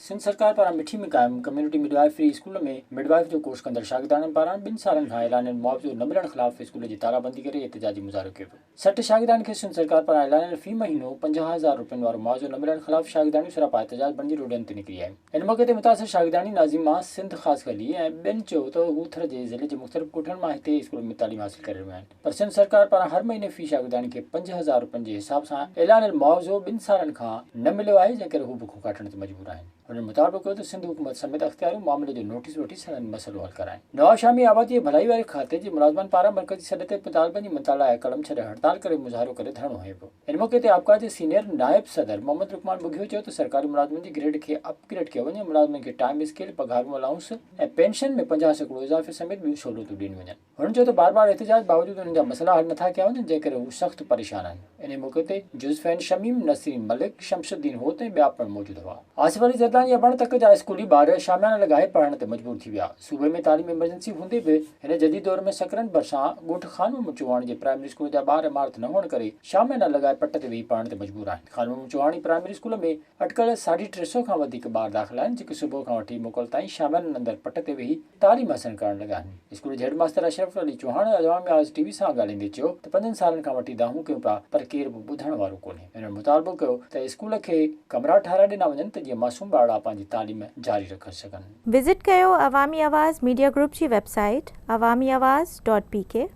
سنڌ سرڪار پاران مٺي ۾ قائم ڪميونٽي مڊوائفري اسڪول ۾ مڊوائف جو ڪورس ڪندڙ شاگرداڻين پاران ٻن سالن کان اعلانيل معاوضو نه ملڻ خلاف اسڪول جي تالا بندي ڪري احتجاجي مظاهرو ڪيو ويو. 60 شاگرداڻين کي سنڌ سرڪار پاران اعلانيل في مهينو 50,000 روپين وارو معاوضو نه ملڻ خلاف شاگرداڻيون سراپا احتجاج بڻجي روڊن تي نڪري آيون. ان موقعي تي متاثر شاگرداڻي ناظمه سنڌ خاصخيلي ۽ ٻين چيو ته هو ٿر جي ضلعي جي مختلف ڳوٺن مان هتي اسڪول ۾ تعليم حاصل ڪري رهيون آهن. پر سنڌ سرڪار پاران هر مهيني في شاگرداڻي کي 5000 روپين جي حساب سان اعلانيل معاوضو ٻن سالن کان نه مليو آهي جنهن ڪري هو بکون ڪاٽڻ تي مجبور آهن. هنن مطالبو ڪيو ته سنڌ حڪومت سميت اختياريون معاملي جو نوٽيس وٺي سندن مسئلو حل ڪرائين. نوابشاهه ۾ آبادي ۽ ڀلائي واري کاتي جي ملازمن پاران مرڪزي سڏ تي مطالبن جي مڃتا لاء قلم ڇڏي هڙتال ڪري مظاهرو ڪري ڌرڻو هنيو ويو. ان موقعي تي آبڪا جي سينيئر نائب صدر محمد لقمان ٻگهيو چيو ته سرڪاري ملازمن جي گريڊ کي اپ گريڊ ڪيو وڃي ملازمن کي ٽائيم اسڪيل، پگهارون الائونس ۽ پينشن ۾ 50% اضافي سميت ٻيون سهولتون ڏنيون وڃن. هن چيو ته بار بار احتجاج باوجود انهن جا مسئلا حل نٿا ڪيا وڃن جنهن ڪري هو سخت پريشان آهن. انهي موقعي تي جوزفين شميم، نسرين ملڪ، شمس الدين هوت ۽ ٻيا پڻ موجود هئا. آصف علي زرداري جا بڻ تڪ جا اسڪولي ٻار شاميانا لڳائي پڙهڻ تي مجبور ٿي ويا. صوبي ۾ تعليم ايمرجنسي هوندي به هن جديد دور ۾ سڪرنڊ ڀرسان ڳوٺ خان محمد چوهاڻي جي پرائمري اسڪول جا ٻار عمارت نه هئڻ ڪري شاميانا لڳائي پٽ تي ويهي پڙهڻ تي مجبور آهن. خان محمد چوهاڻي پرائمري اسڪول ۾ اٽڪل ساڍي ٽي سئو کان وڌيڪ ٻار داخل آهن جيڪي صبح کان وٺي موڪل تائين شاميانن اندر پٽ تي ويهي تعليم حاصل ڪرڻ لڳا آهن. اسڪول جي هيڊ ماستر اشرف علي چوهاڻ عوامي آواز ٽي وي سان ڳالهائيندي چيو ته پنجن سالن کان وٺي دانهون ڪيون پيا پر ڪير به ٻڌڻ وارو ڪونهي. هنن مطالبو ڪيو ته اسڪول کي ڪمرا ٺاهرائي ڏنا وڃن ته جيئن معصوم ٻارڙا پنهنجي تعليم جاري رکي سگهن. وزٽ ڪيو عوامي آواز ميڊيا گروپ جي web site Awami Awaz dot P K.